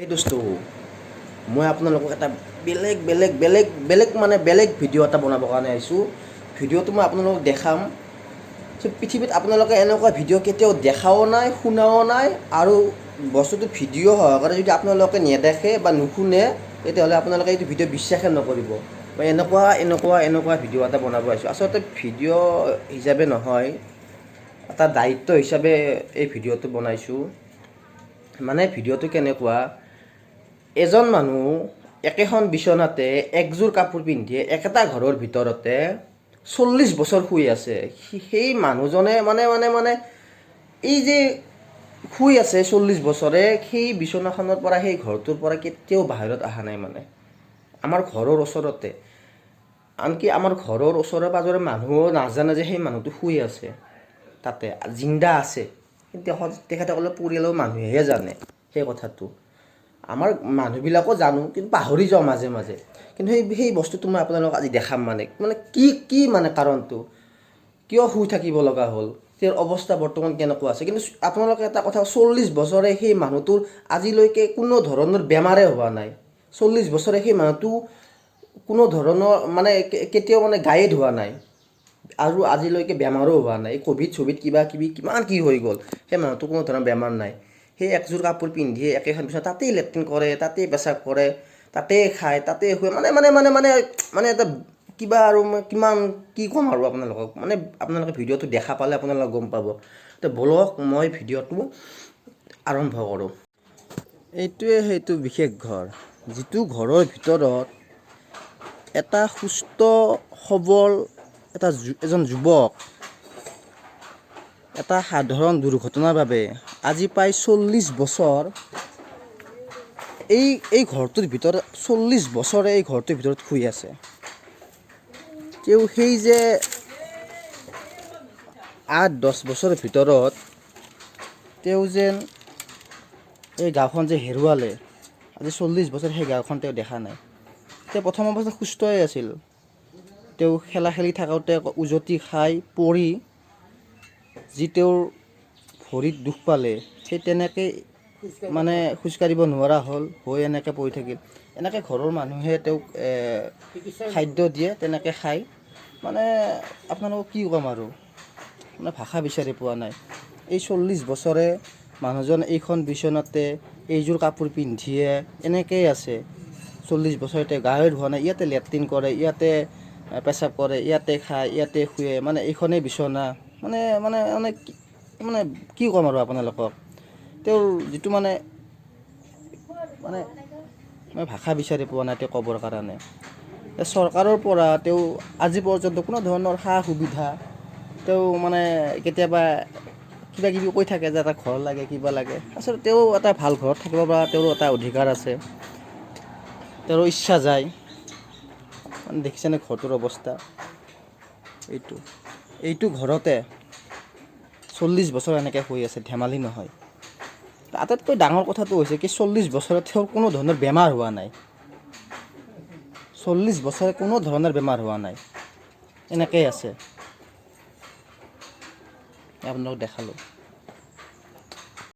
এই দোস্ত, মই আপোনালোকক এটা বেলেগ বেলেগ বেলেগ বেলেগ মানে বেলেগ ভিডিঅ' এটা বনাবৰ কাৰণে আহিছোঁ। ভিডিঅ'টো মই আপোনালোকক দেখাম যে পৃথিৱীত আপোনালোকে এনেকুৱা ভিডিঅ' কেতিয়াও দেখাও নাই, শুনাও নাই। আৰু বস্তুটো ভিডিঅ' সহকাৰে যদি আপোনালোকে নেদেখে বা নুশুনে, তেতিয়াহ'লে আপোনালোকে এইটো ভিডিঅ' বিশ্বাসে নকৰিব। মই এনেকুৱা এনেকুৱা এনেকুৱা ভিডিঅ' এটা বনাব আহিছোঁ। আচলতে ভিডিঅ' হিচাপে নহয়, এটা দায়িত্ব হিচাপে এই ভিডিঅ'টো বনাইছোঁ। মানে ভিডিঅ'টো কেনেকুৱা, এজন মানুহ একেখন বিচনাতে একযোৰ কাপোৰ পিন্ধিয়ে একেটা ঘৰৰ ভিতৰতে 40 বছৰ শুই আছে। সেই মানুহজনে মানে মানে মানে এই যে শুই আছে 40 বছৰে, সেই বিচনাখনৰ পৰা, সেই ঘৰটোৰ পৰা কেতিয়াও বাহিৰত অহা নাই। মানে আমাৰ ঘৰৰ ওচৰতে, আনকি আমাৰ ঘৰৰ ওচৰে পাজৰে মানুহো নাজানে যে সেই মানুহটো শুই আছে তাতে, জিন্দা আছে। কিন্তু তেখেতসকলৰ পৰিয়ালৰ মানুহেহে জানে সেই কথাটো। আমাৰ মানুহবিলাকো জানো, কিন্তু পাহৰি যাওঁ মাজে মাজে। কিন্তু সেই সেই বস্তুটো মই আপোনালোকক আজি দেখাম। মানে মানে কি কি মানে কাৰণটো কিয় শুই থাকিব লগা হ'ল, তেওঁৰ অৱস্থা বৰ্তমান কেনেকুৱা আছে। কিন্তু আপোনালোকে এটা কথা, 40 বছৰে সেই মানুহটোৰ আজিলৈকে কোনো ধৰণৰ বেমাৰে হোৱা নাই। 40 বছৰে সেই মানুহটো কোনো ধৰণৰ মানে কেতিয়াও মানে গায়ে ধোৱা নাই আৰু আজিলৈকে বেমাৰো হোৱা নাই। এই ক'ভিড চভিড কিবা কিবি কিমান কি হৈ গ'ল, সেই মানুহটোৰ কোনো ধৰণৰ বেমাৰ নাই। সেই একযোৰ কাপোৰ পিন্ধিয়ে একেখন বিচনা, তাতেই লেট্ৰিন কৰে, তাতেই পেচাব কৰে, তাতেই খায়, তাতেই শুৱে। মানে মানে মানে মানে মানে এটা কিবা আৰু মই কিমান কি ক'ম আৰু আপোনালোকক। মানে আপোনালোকে ভিডিঅ'টো দেখা পালে আপোনালোকে গম পাব। তো ব'লক, মই ভিডিঅ'টো আৰম্ভ কৰোঁ। এইটোৱে সেইটো বিশেষ ঘৰ, যিটো ঘৰৰ ভিতৰত এটা সুস্থ সবল এটা এজন যুৱক এটা সাধাৰণ দুৰ্ঘটনাৰ বাবে আজি প্ৰায় 40 বছৰ এই এই ঘৰটোৰ ভিতৰত, 40 বছৰে এই ঘৰটোৰ ভিতৰত শুই আছে। তেওঁ সেই যে 8-10 বছৰৰ ভিতৰত তেওঁ যেন এই গাঁওখন যে হেৰুৱালে, আজি 40 বছৰ সেই গাঁওখন তেওঁ দেখা নাই। তেওঁ প্ৰথম অৱস্থাত সুস্থই আছিল। তেওঁ খেলা খেলি থাকোঁতে উজতি খাই পৰি যি তেওঁৰ ভৰিত দুখ পালে, সেই তেনেকৈ মানে খোজকাঢ়িব নোৱাৰা হ'ল, হৈ এনেকৈ পৰি থাকিল। এনেকৈ ঘৰৰ মানুহে তেওঁক খাদ্য দিয়ে, তেনেকৈ খায়। মানে আপোনালোকক কি ক'ম আৰু, মানে ভাষা বিচাৰি পোৱা নাই। এই 40 বছৰে মানুহজন এইখন বিচনাতে এইযোৰ কাপোৰ পিন্ধিয়ে এনেকৈয়ে আছে। 40 বছৰে তেওঁ গায়ে ধোৱা নাই। ইয়াতে লেট্ৰিন কৰে, ইয়াতে পেচাব কৰে, ইয়াতে খায়, ইয়াতে শুৱে। মানে এইখনেই বিচনা। মানে মানে মানে মানে কি ক'ম আৰু আপোনালোকক, তেওঁৰ যিটো মানে মানে মই ভাষা বিচাৰি পোৱা নাই তেওঁ ক'বৰ কাৰণে। চৰকাৰৰ পৰা তেওঁ আজি পৰ্যন্ত কোনো ধৰণৰ সা সুবিধা, তেওঁ মানে কেতিয়াবা কিবা কিবি কৈ থাকে যে এটা ঘৰ লাগে, কিবা লাগে। আচলতে তেওঁ এটা ভাল ঘৰত থাকিব পৰা তেওঁৰো এটা অধিকাৰ আছে, তেওঁৰো ইচ্ছা যায়। মানে দেখিছেনে ঘৰটোৰ অৱস্থা? এইটো এইটো ঘৰতে 40 বছৰ এনেকৈ শুই আছে, ধেমালি নহয়। আটাইতকৈ ডাঙৰ কথাটো হৈছে কি, 40 বছৰত তেওঁৰ কোনো ধৰণৰ বেমাৰ হোৱা নাই। 40 বছৰে কোনো ধৰণৰ বেমাৰ হোৱা নাই, এনেকেই আছে। আপোনালোকক দেখালোঁ।